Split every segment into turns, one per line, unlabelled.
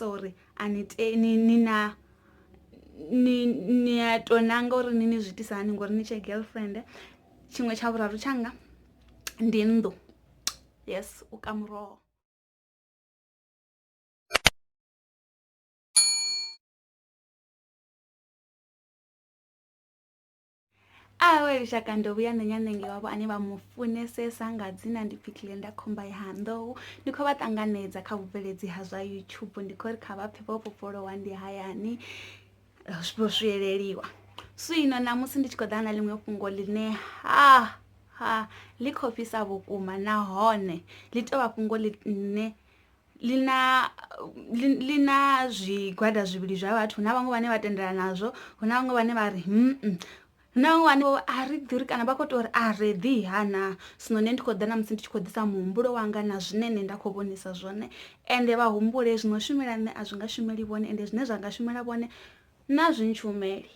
uri a ni te ni ni na ni ni a to nanga uri ni ni zwi itisa hani ngori ni tshe girlfriend. Tshiṅwe tsha vhuraru tshanga ndi nnḓu yes u ka muroho. Awe lushaka ndo vhuya nṋe nyanenge wavho ane vha mu funesesa nga dzina ndi pfi Glenda Khomba ya Nḓou ndi khou vha ṱanganedza kha vhubveledzi ha zwa YouTube ndi khou ri kha vha pfhe vho vhofholowa ndi hayani vho swieleliwa. Zwino ṋamusi ndi tshi khou ḓa na ḽiṅwe fhungo ḽine ha ha ḽi khou fhisa vhukuma nahone ḽi tovha fhungo ḽine ḽi na ḽi na zwigwada zwivhili zwa vhathu hu na vhaṅwe vhane vha tendelana nazwo hu na vhaṅwe vhane vha ri hu na vhaṅwe vhane a ri ḓi uri kana vha kho to ri a ri ḓi ha na. Zwino nṋe ndi khou ḓa na musi ndi tshi khou ḓisa muhumbulo wanga na zwine nṋe nda kho vhonisa zwone ende vha humbule zwino shumela nṋe a zwi nga shumeli vhone ende zwine zwa nga shumela vhone na zwi ntshumeli.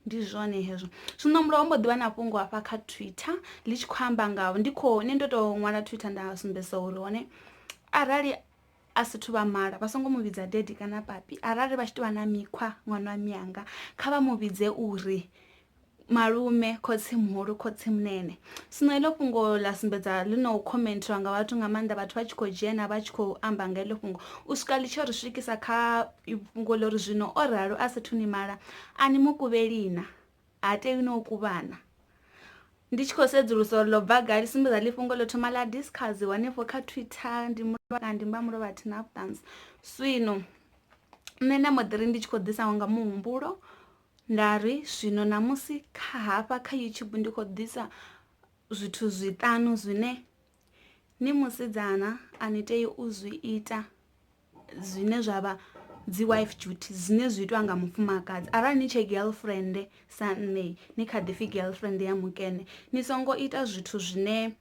Ndi zwone hezwo. Zwino mulovha ho mbo ḓi vha na fhungo hafha kha Twitter ḽi tshi khou amba nga ndi kho nṋe ndo to ṅwala Twitter nda sumbedzisa uri hone arali a sathu vha mala vha songo mu vhidza daddy kana papi arali vha tshi tou vha na mikhwa ṅwana wa mianga kha vha mu vhidze uri malume khotsi muhulu khotsi munene. Zwino heḽo fhungo ḽa sumbedza ḽi no khomenthiwa nga vhathu nga maanḓa vhathu vha tshi khou dzhena vha tshi khou amba nga heḽo fhungo u swika ḽi tshi ri swikisa kha fhungo ḽa uri zwino o ralo a sathu ni mala a ni mu kuvheli na ha tei no u kuvhana. Ndi tshi khou sedzulusa uri ḽo bva gai ḽi sumbedza ḽi fhungo ḽo thoma ḽa discussiwa hanefho kha Twitter ndi mulovha kana ndi mbamulovha thi na vhuṱanzi. Zwino nṋe nda mbo ḓi ri ndi tshi khou ḓisa nga muhumbulo Nda ri, Zwino ṋamusi kha hafha kha YouTube ndi khou ḓisa zwithu zwiṱanu zwine ni musidzana a ni tei u zwi ita zwine zwa vha dzi wife duties zwine zwi itwa nga mufumakadzi arali ni tshe girlfriend sa nṋe ni kha ḓi pfi girlfriend ya mukene ni songo ita zwithu zwine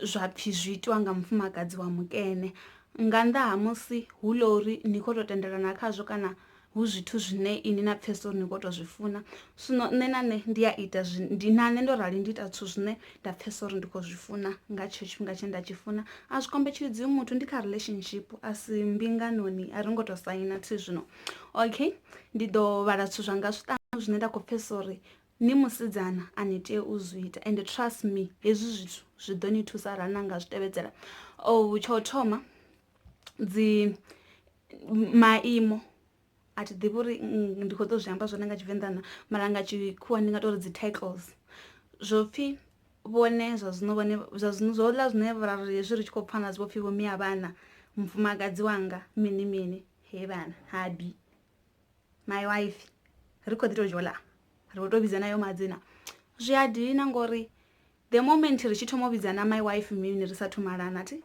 zwa pfhi zwi itiwa nga mufumakadzi wa mukene nga nnḓa ha musi hu ḽa uri ni kho to tendelana khazwo kana hu zwithu zwine ini na pfhesesa uri ni kho to zwi funa. Zwino nṋe na nṋe ndi a ita ndi na nṋe ndo rali ndi ita zwithu zwine nda pfhesesa uri ndi khou zwi funa nga tshetsho tshifhinga tshine nda tshi funa a zwi kombetshedziwi muthu ndi kha relationship a si mbinganoni a ri ngo to saina thi zwino. Okay ndi ḓo vhala zwithu zwanga zwiṱanu zwine nda kho pfhesesa uri ni musidzana a ni tea u zwi ita ende trust me hezwi zwithu zwi ḓo ni thusa arali na nga zwi tevhedzela. Oh tsha u thoma dzi maimo a thi ḓivhi uri ndi kho ḓo zwi amba zwone nga tshivenḓa na mara nga tshikhuwa ndi nga tori dzi titles zwo pfhi vhone zwa zwino vhone zwa zwino zwo ḽa zwine ra ri hezwi ri tshi khou pfha na zwi vho pfhi vho miya vhana mufumakadzi wanga mini mini he vhana hubby my wife ri kho ḓi to dzhola ri vho to vhidza nayo madzina zwi a dina ngori the moment ri tshi thoma u vhidzana my wife mini ri sathu malana thi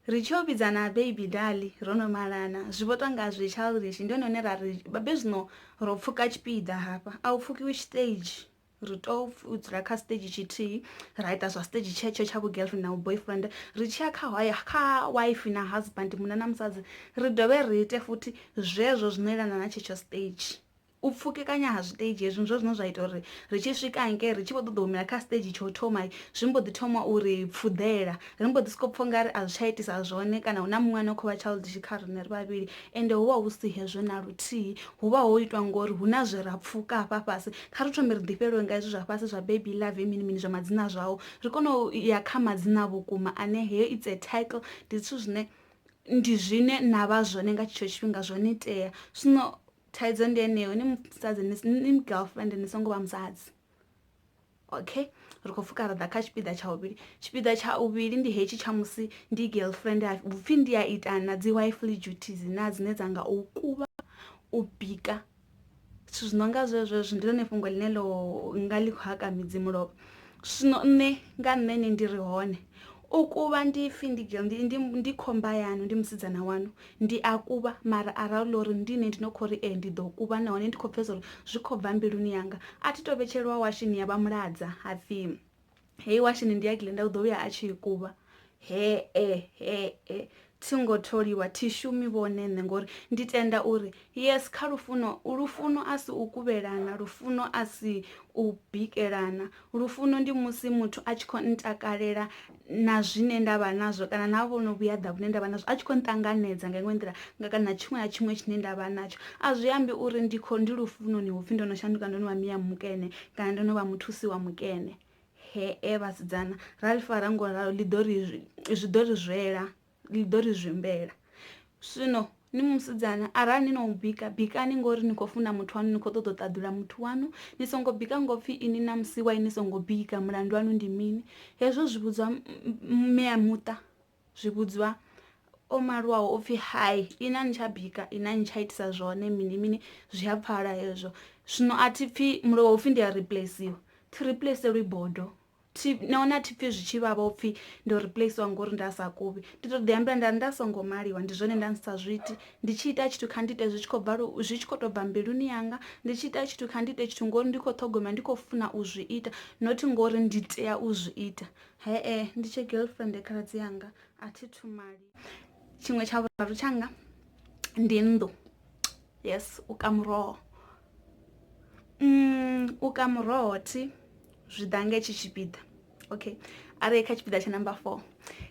Ri tshi yo vhidzana baby darli ro no malana zwi vho tonga zwi childish ndi hone hune ra ri babe zwino ro pfhuka tshipiḓa hafha a u pfhukiwi stage ri to dzula kha stage tshithihi ra ita zwa stage tshetsho tsha vhu girlfriend na vhu boyfriend ri tshiya kha kha wife na husband munna na musadzi ri dovhe ri ite futhi zwezwo zwino elana na tshetsho stage. U pfukekanya ha zwiṱeidzhi hezwi ndi zwone zwine zwa ita uri ri tshi swika hangei ri tshi vho ṱoḓa u humela kha stage tsha u thoma zwi mbo ḓi thoma uri pfuḓela ri mbo ḓi soko pfha ungari a zwi tsha itisa zwone kana hu na muṅwe ane u khou vha childish kha riṋe ri vhavhili ende hu vha hu si hezwo na luthihi hu vha ho itwa ngori hu na zwe ra pfuka hafha fhasi kha ri thome ri ḓifhelwe nga hezwi zwa fhasi zwa baby love mini mini zwa madzina zwao ri kone u ya kha madzina vhukuma ane heyo it's a title ndi zwithu zwine ndi zwine na vha zwone nga tshetsho tshifhinga zwo ni tea zwino Thaidzo ndi yeneyo ni musadzi ni girlfriend ni songo vha musadzi okay ri khou pfuka ra ḓa kha tshipiḓa tsha vhuvhili tshipiḓa tsha vhuvhili ndi hetshi tsha musi ndi girlfriend hupfi ndi a ita na dzi wifely duties na dzine dza nga u kuvha u bika zwithu zwi no nga zwezwo hezwo ndi ḽone fhungo ḽine ḽo nga ḽi khou haka midzi mulovha zwino nṋe nga nṋe ni ndi ri hone u kuvha ndi pfhi ndi ndi ndi ndi khomba yanu ndi musidzana wanu Ndi a kuvha mara arali hu uri ndi nṋe ndi no khou ri ee ndi ḓo kuvha nahone ndi khou pfhesesa uri zwi khou bva mbiluni yanga a thi to vhetshelwa washini ya vha muladza hapfi heyi washini ndi ya Glenda u ḓo vhuya a tshi i kuvha hee hee. Thi ngo tholiwa thi shumi vhone nṋe ngori ndi tenda uri yes kha lufuno lufuno a si u kuvhelana lufuno a si u bikelana lufuno ndi musi muthu a tshi kho ntakalela na zwine nda vha nazwo kana na vhono vhuyaḓa vhune nda vha nazwo a tshi kho nṱanganedza nga iṅwe nḓila nga kana tshiṅwe na tshiṅwe tshine nda vha natsho. A zwi ambi uri ndi kho ndi lufunoni hupfi ndo no shanduka ndo no vha miya mukene kana ndo no vha muthusi wa mukene. Hee vhasidzana ra ḽi fara ngo ralo ḽi ḓo ri zwi ḓo ri zwela ḽi ḓo ri zwimbela. Zwino ni musidzana arali ni no bika bikani ngori ni khou funa muthu waṋu ni khou ṱoḓa u ṱaḓula muthu waṋu ni songo bika ngo pfhi ini na musi wai ni songo bika mulandu waṋu ndi mini. Hezwo zwi vhudzwa mme a muṱa zwi vhudzwa o malwaho upfhi hai ini a ni tsha bika ini a ni tsha itisa zwone mini mini zwi a pfala hezwo. Zwino a thi pfhi mulovha upfhi ndi a replaciwa thi replacelwi bodo thi nahone a thi pfhi zwi tshi vhavha upfhi ndo replaciwa ngori nda sa kuvhi ndi to ḓi ambela nda ri nda songo maliwa ndi zwone nda ndi sa zwi iti ndi tshi ita tshithu kha ndi ite zwi tshi khou bva zwi tshi kho to bva mbiluni yanga ndi tshi ita tshithu kha ndi ite tshithu ngori ndi kho ṱhogomela ndi khou funa u zwi ita not ngori ndi tea u zwi ita. Hee ndi tshe girlfriend khaladzi yanga a thi thu mali. Tshiṅwe tsha vhuraru tshanga ndi nnḓu yes u ka muroho u ka muroho thi zwi ḓa nga hetshi tshipiḓa okay arali kha tshipiḓa tsha number 4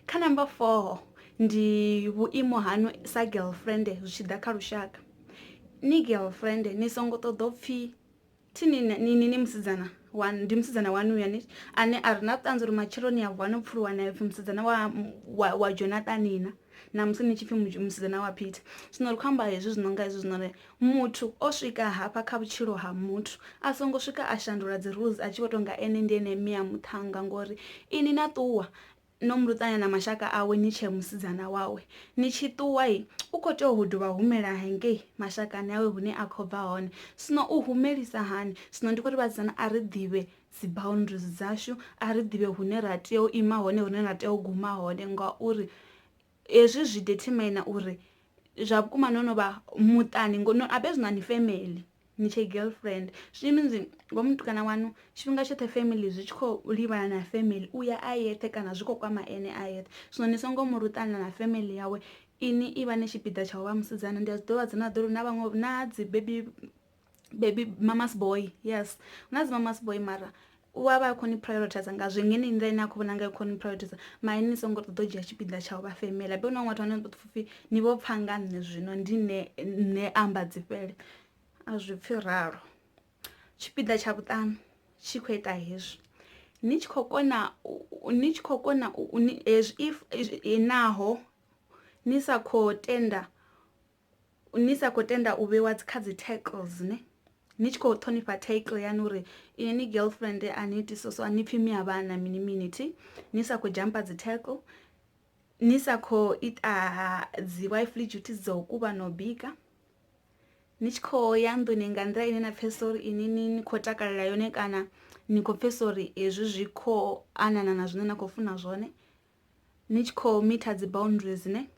kha number 4 ndi vhuimo hanu sa girlfriend zwi tshi ḓa kha lushaka ni girlfriend ni songo ṱoḓa upfhi Thi ni ni ni ni musidzana wa ndi musidzana waṋu uya ni ane a ri na vhuṱanzi uri matshelo ni a vuwa no pfuluwa na pfhi musidzana wa wa wa Jonathani na na musi ni tshi pfhi musidzana wa Peter. Zwino ri khou amba hezwi zwi no nga hezwi zwino uri muthu o swika hafha kha vhutshilo ha muthu a songo swika a shandula dzi rules a tshi vho tou nga ene ndi ene mme a muṱhannga ngori ini na ṱuwa no mu luṱanya na mashaka awe ni tshee musidzana wawe. Ni tshi ṱuwa u khou tea u dovha humela hangei mashakani awe hune a khou bva hone. Zwino u humelisa hani? Zwino ndi khou ri vhasidzana a ri ḓivhe dzi boundaries dzashu, a ri ḓivhe hune ra tea u ima hone hune ra tea u guma hone ngauri hezwi zwi determine uri zwa vhukuma no no vha muṱani habe zwino a ni family. Ni tshe girlfriend zwi means ngomu mutukana waṋu tshifhinga tshoṱhe family zwi tshi khou livhana na family u ya a yeṱhe kana zwi khou kwama ene a yeṱhe zwino ni songo mu luṱana na family yawe ini i vha ni tshipiḓa tsha u vha musidzana ndi a zwi ḓivha vhasidzana vha ḓo ri na vhaṅwe na dzi baby baby mama's boy yes hu na dzi mama's boy mara U a vha a khou ni prioritize nga zwi ngeno nḓila ine a khou vhona ngayo khou ni prioritize mara ni songo ṱoḓa u dzhia tshipiḓa tsha u vha family habe hu na vhaṅwe vhathu vhane vha pfhi ni vho pfha nga nṋe zwino ndi nṋe nṋe amba dzi fhele a zwi pfhi ralo. Tshipiḓa tsha vhuṱanu tshi khou ita hezwi ni tshi khou kona ni tshi khou kona u hezwi if naho ni sa kho tenda ni sa khou tenda u vheiwa kha dzi titles ne ni tshi khou ṱhonifha title yanu uri ini ni girlfriend a ni iti so so a ni pfhi mi a vhana mini mini thi ni sa khou dzhampa dzi title ni sa khou ita dzi wifely duties dza u kuvha na u bika ni tshi khou ya nḓuni nga nḓila ine na pfhesesa uri ini ni khou takalela yone kana ni khou pfhesesa uri hezwi zwi khou anana na zwine na khou funa zwone. Ni tshi khou mitha dzi boundaries ne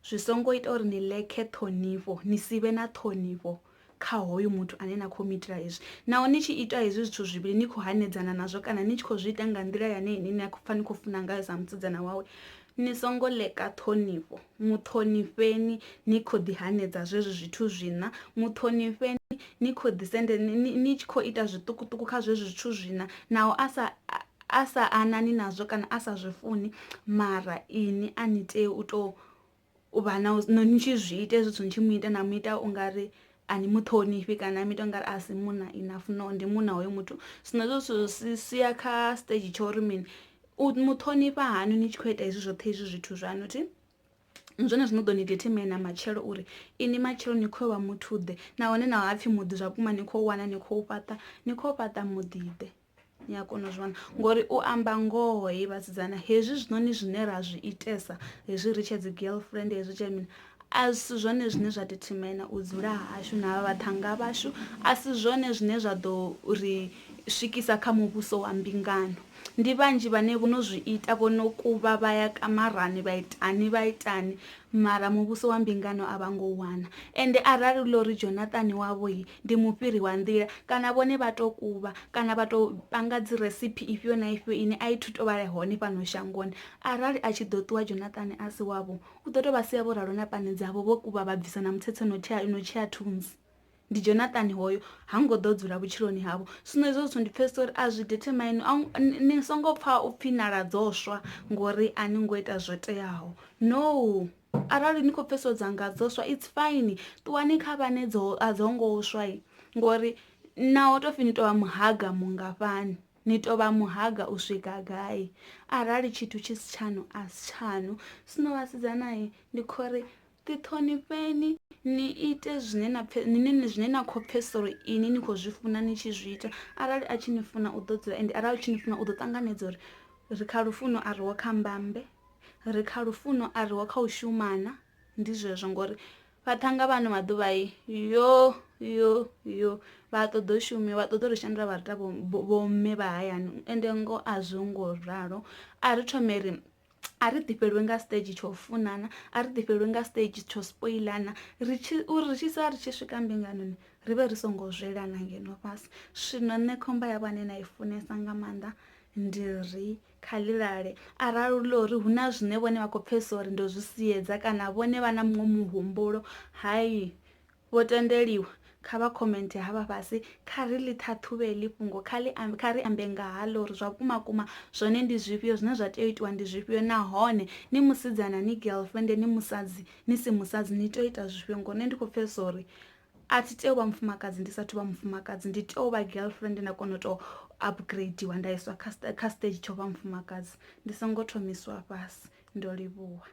zwi songo ita uri ni lekhe ṱhonifho ni si vhe na ṱhonifho kha hoyu muthu ane na khou mu itela hezwi. Naho ni tshi ita hezwi zwithu zwivhili ni khou hanedzana nazwo kana ni tshi khou zwi ita nga nḓila yane ini na pfha ni khou funa ngayo sa musidzana wawe ni songo ḽeka ṱhonifho muṱhonifheni ni kho ḓi hanedza zwezwo zwithu zwiṋa muṱhonifheni ni kho ḓi sende ni tshi khou ita zwiṱukuṱuku kha zwezwo zwithu zwiṋa naho a sa a sa anani nazwo kana a sa zwi funi mara ini a ni tei u to vha na ni tshi zwi ita hezwo zwithu ni tshi mu ita na mu ita ungari a ni muṱhonifhi kana na mu ita ungari a si munna enough no ndi munna hoyo muthu. Zwino hezwo zwithu zwi sia kha stage tsha uri mini u muṱhonifha hani ni tshi khou ita hezwi zwoṱhe hezwi zwithu zwaṋu thi. Ndi zwone zwino ḓo ni determine matshelo uri ini matshelo ni khou yo vha muthu ḓe nahone naho hapfhi muḓi zwa vhukuma ni khou wana ni khou fhaṱa ni khou fhaṱa muḓi ḓe. Ni a kona u zwi vhona ngori u amba ngoho hei vhasidzana hezwi zwinoni zwine ra zwi itesa hezwi ri tshe dzi girlfriend hezwi tshe mini a si zwone zwine zwa determine u dzula hashu na vhaṱhannga vhashu a si zwone zwine zwa ḓo ri swikisa kha muvhuso wa mbingano. Ndi vhanzhi vhane vho no zwi ita vho no kuvha vha ya kamarani vha itani vha itani mara muvhuso wa mbingano a vha ngo u wana. Ende arali hu ḽa uri Jonathani wavho ndi mufhiri wa nḓila kana vhone vha to kuvha kana vha to panga dzi resiphi ifhio na ifhio ine a i thu to vha hone fhano shangoni arali a tshi ḓo ṱuwa Jonathani a si wavho u ḓo to vha sia vho ralo na pani dzavho vho kuvha vha bvisa na muthethe no tshea no tshea thunzi. Ndi Jonathani hoyo ha ngo ḓo dzula vhutshiloni havho. Zwino hezwo zwithu ndi pfesesa uri a zwi determine ni songo pfha upfhi nala dzo swa ngori a ni ngo ita zwo teaho no. Arali ni khou pfesesa uri dzanga dzo swa it's fine ṱuwani kha vhane dzo a dzo ngo swa ngori naho to pfhi ni tou vha muhaga mungafhani ni tou vha muhaga u swika gai arali tshithu tshi si tshaṋu a si tshaṋu. Zwino vhasidzana ndi khou ri ḓi ṱhonifheni ni ite zwine na pfhe zwine na kho pfhesesa uri ini ni kho zwi funa ni tshi zwi ita arali a tshi ni funa u ḓo dzula ende arali u tshi ni funa u ḓo ṱanganedza uri ri kha lufuno a riho kha mbambe ri kha lufuno a riho kha u shumana ndi zwezwo ngori vhaṱhannga vha ano maḓuvha yo yo yo vha ṱoḓa u shumiwa vha ṱoḓa uri shandula vha ri ita vho mme vha hayani ende ngoho a zwo ngo ralo a ri thome ri a ri ḓifhelwe nga stage tsho funana a ri ḓifhelwe nga stage tsho spoilana ri tshi uri ri tshi sala ri tshi swika mbinganoni ri vhe ri songo zwelana ngeno fhasi zwino nṋe khomba ya vhane na i funesa nga maanḓa ndi ri kha ḽi lale arali hu ḽa uri hu na zwine vhone vha khou pfhesesa uri ndo zwi siedza kana vhone vha na muṅwe muhumbulo hayi Vho tendeliwa? Kha vha khomenthe hafha fhasi. Kha ri ḽi ṱhaṱhuvhe heḽi fhungo. Kha ḽi ambe, kha ri ambe nga haḽo uri zwa vhukumakuma zwone ndi zwifhio, zwine zwa tea u itiwa ndi zwifhio nahone ni musidzana, ni girlfriend, ni musadzi, ni si musadzi ni tea u ita zwifhio ngori nṋe ndi khou pfesesa uri a thi tei u vha mufumakadzi ndi sathu vha mufumakadzi ndi tea u vha girlfriend nda kona u tou upgradiwa nda iswa kha kha stage tsha u vha mufumakadzi ndi songo thomisiwa fhasi. Ndo livhuwa.